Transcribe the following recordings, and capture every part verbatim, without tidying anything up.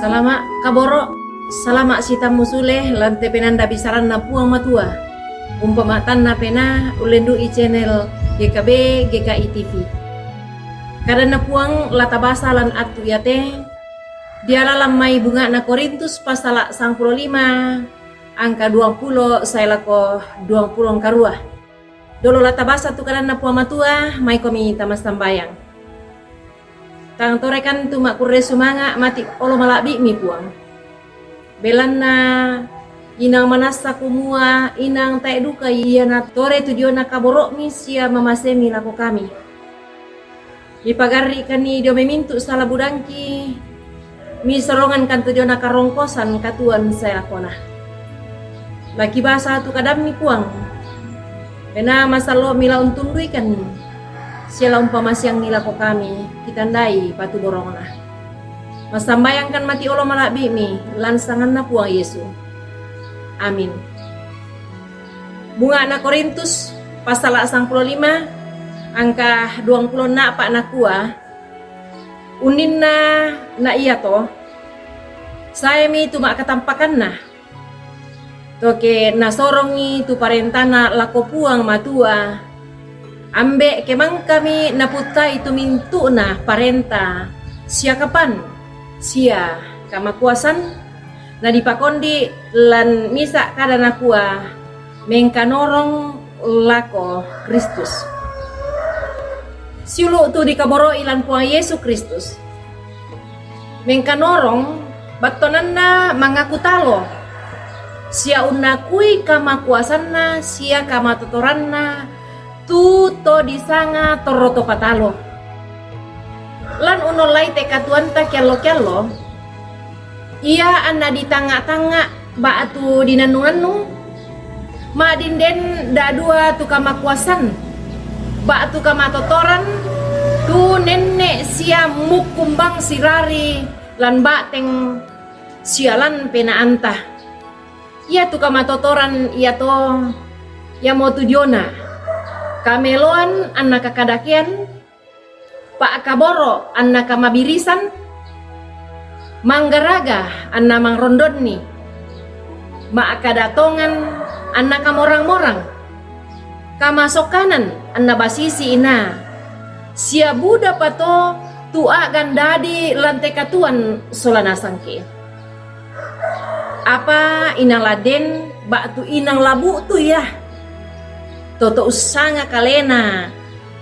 Salama' kaboro', salama' sitammu sule lan te penanda bisaranna Puang Matua. Umpamatanna pena ullendu'i channel G K B G K I T V. Kadanna Puang la tabasa lan attu iate, diala lan mai bunga'na Korintus pasala' sangpulo lima angka duangpulo sae lako duangpulo angka rua. Dolo la tabasa tu kadanna Puang Matua, maikomi tama sambayang. Tang torekan tu makkurre sumanga' mati' olo mala'bi'mi Puang. Belanna inang manassa kumua inang tae' duka ia natore tu diona kaboro'mi sia mamasemi lako kami. Mipagarri'kanni dio mai mintu' sala budangki, misorongankan tu diona karongkosan katuoan sae lakona. Lakibasa tu kadammi Puang, pena masallo'mi la untunduikanni, sia la umpamasiangngi lako kami, kitandai patuborongna. Massambayangkan mati' olo mala'bi'mi, lan sanganna Puang Yesu. Amin. Bunga'na Korintus, pasala' sangpulo lima, angka duangpulo a'pa' nakua, unninna na iato, saemi tu ma'katampakanna. Toke nasorongi tu parentana lako Puang Matua, ambe' ke mangkami naputtai tu mintu'na parenta, sia kapan, sia kamakuasan, nadipakondi' lan misa' kada nakua, mengkanorong lako Kristus. Siulu' tu dikaboro'i lan Puang Yesu Kristus. Mengkanorong battuananna mangaku talo, sia unnakui kamakuasanna sia kamatotoranna tu to disanga torro to patalo. Lan unollai te katuoanta keallo-keallo, ia anna ditangnga'-tangnga' ba'tu dinannung-nannung, ma'din den da'dua tu kamakuasan ba'tu kamatotoran tu nenne' sia mukkumbang sirari lan ba'teng sia lan penaanta. Iatu kamatotoran iato iamotu diona kameloan anna kakadakean, pa'kaboro' anna kamabirisan, manggaraga anna mangrondonni, ma'kada tongan anna kamorang-morang, kamasokkanan anna basisi inaa, sia budapa to tu a'gandadi lan te katuoan sola nasangke. Apa inang la den ba'tu inang la bu'tu ia, toto ussanga kalena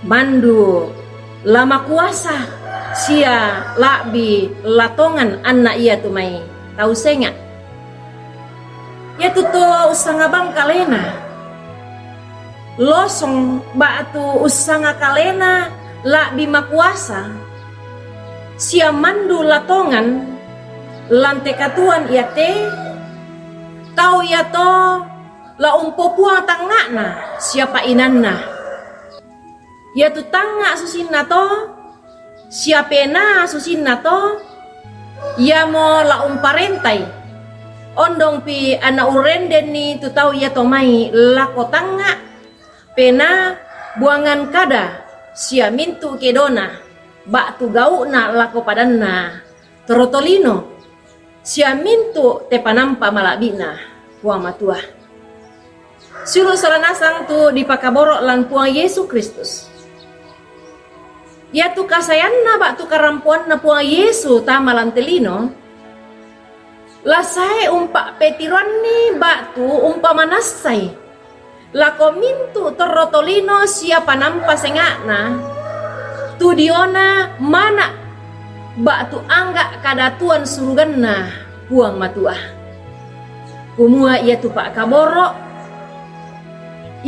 mandu la makuasa sia la'bi la tongan anna iatu mai tau senga'. Iatu to ussanga bang kalena losong ba'tu ussanga kalena la'bi makuasa sia mandu la tongan lan te katuoan iate, tau iato la umpopuang tangnga'na sia pa'inanna. Iatu tangnga' susinna to sia penaa susinna to, iamo la umparentai. Ondongpi anna urrendenni tu tau iato mai lako tangnga', penaa, buangan kada, sia mintu' kedona ba'tu gau'na lako padanna torotolino, sia mintu' te panampa mala'bi'na Puang Matua. Siulu' sola nasang tu dipakaboro' lan Puang Yesu Kristus. Iatu kasaeanna ba'tu karampoanna Puang Yesu tama lan te lino, la sae umpa'petiroanni ba'tu umpamanassai lako mintu' torro tolino sia panampa senga'na, tu diona mana' ba'tu angga' kadatuan suruganna Puang Matua. Kumua iatu pa'kaboro',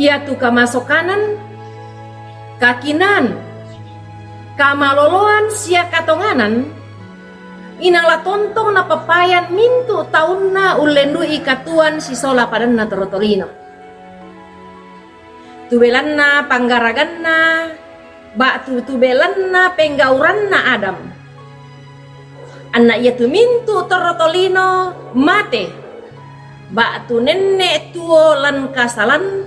iatu kamasokkanan, kakinaan, kamaloloan sia katonganan, inang la tontong napapayan mintu' taunna ullendu'i katuoan sisola padanna torro tolino. Tu belanna panggaraganna, ba'tu tu belanna penggauranna Adam. Anna iatu mintu' torro tolino mate, ba'tu nenne' tuo lan kasalan,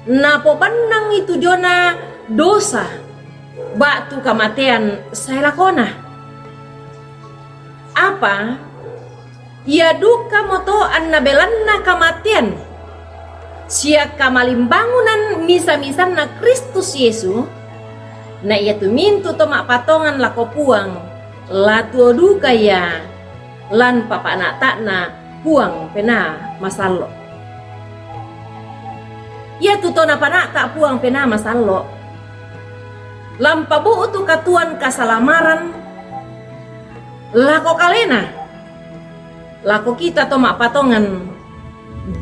napobannangi tu diona dosa, ba'tu kamatean sae lakona. Apa Ia duka mo to anna belanna kamatean sia kamalimbangunan misa-misanna Kristus Yesu, na ia tumintu to ma'patongan lako Puang, la tuo duka ia lan papana'ta'na Puang Penaa Masallo'. Iatu to napana'ta Puang Penaa Masallo', la umpabu'tu katuoan kasalamaran lako kalena, lako kita to ma'patongan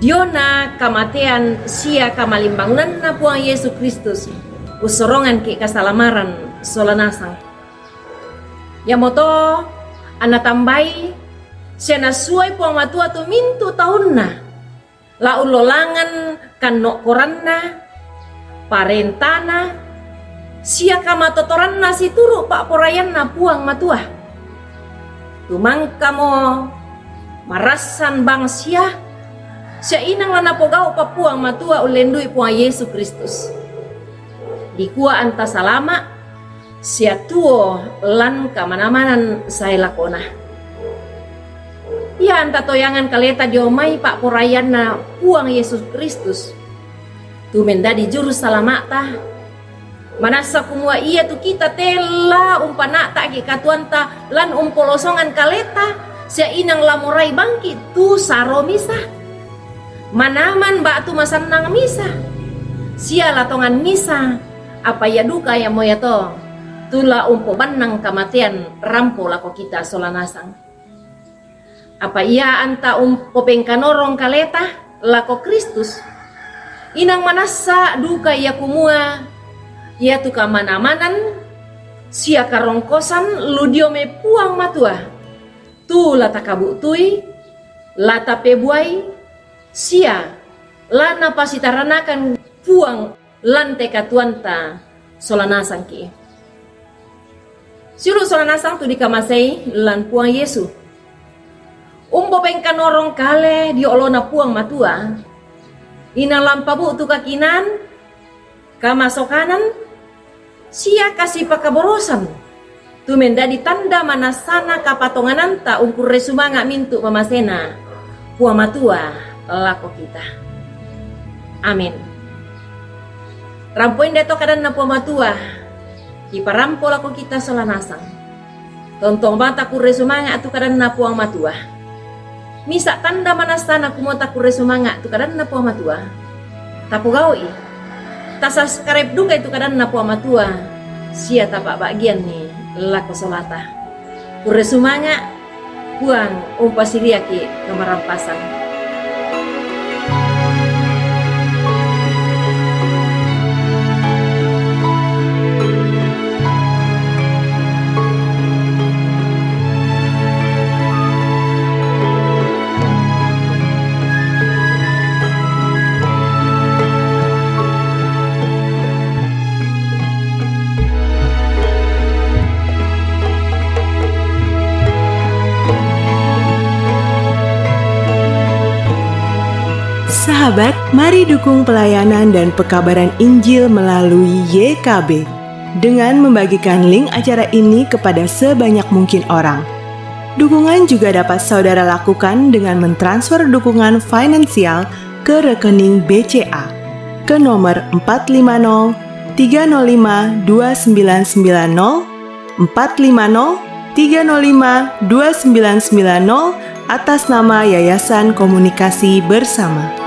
diona kamatean sia kamalimbangunanna Puang Yesu Kristus, ussoronganki' kasalamaran sola nasang. Iamoto anna tambai sia nassuai Puang Matua tumintu taunna, la ullolangan kanno'koranna, parentana, sia kamatotoranna situru' pa'poraianna Puang Matua. Tumangkamo marassan bangsia, sia inang la napogau'pa Puang Matua ullendui Puang Yesu Kristus. Dikua anta salama', sia tuo lan kamana-manan sae lakona. Ia anta toyangan kaleta dio mai pa'poraianna Puang Yesus Kristus, tu mendadi juru salama'ta, manassa kumua iatu kita tella umpana'taki' katuoanta lan umpolosongan kaleta, sia inang la morai bangki' tu saro misa, manaman ba'tu masannang misa, sia la tongan misa, apa ia duka iamo iato tu la umpobannang kamatean rampo lako kita sola nasang. Apa ia anta umpopengkanorong kaleta lako Kristus, inang manassa duka ia kumua iatu kamana-manan sia karongkosan lu dio mai Puang Matua, tu la takabu'tui, la tapebuai, sia la napasitaranakan Puang lan te katuoanta sola nasangki'. Siulu' sola nasang tu dikamasei lan Puang Yesu. Umpopengkanorong kale dio olona Puang Matua, inang la umpabu'tu kakinaan, kamasokanan, sia kasipakaborosan, tu mendadi tanda manassana kapatongananta ungkurre sumanga' mintu' mamasena Puang Matua lako kita. Amin. Rampo inde to kadanna Puang Matua, kiparampo lako kita sola nasang. Tontong bang takurre sumanga' tu kadanna Puang Matua. Misa' tanda manassana kumua takurre sumanga' tu kadanna Puang Matua, tapogau'i, tasubscribe dukai tu kadanna Puang Matua, sia tapa'ba'gianni lako solata. Kurre sumanga', Puang umpasiriaki' kamarampasan. Sahabat, mari dukung pelayanan dan pekabaran Injil melalui Y K B dengan membagikan link acara ini kepada sebanyak mungkin orang. Dukungan juga dapat saudara lakukan dengan mentransfer dukungan finansial ke rekening B C A ke nomor empat lima nol tiga nol lima dua sembilan sembilan nol, empat lima nol tiga nol lima dua sembilan sembilan nol, atas nama Yayasan Komunikasi Bersama.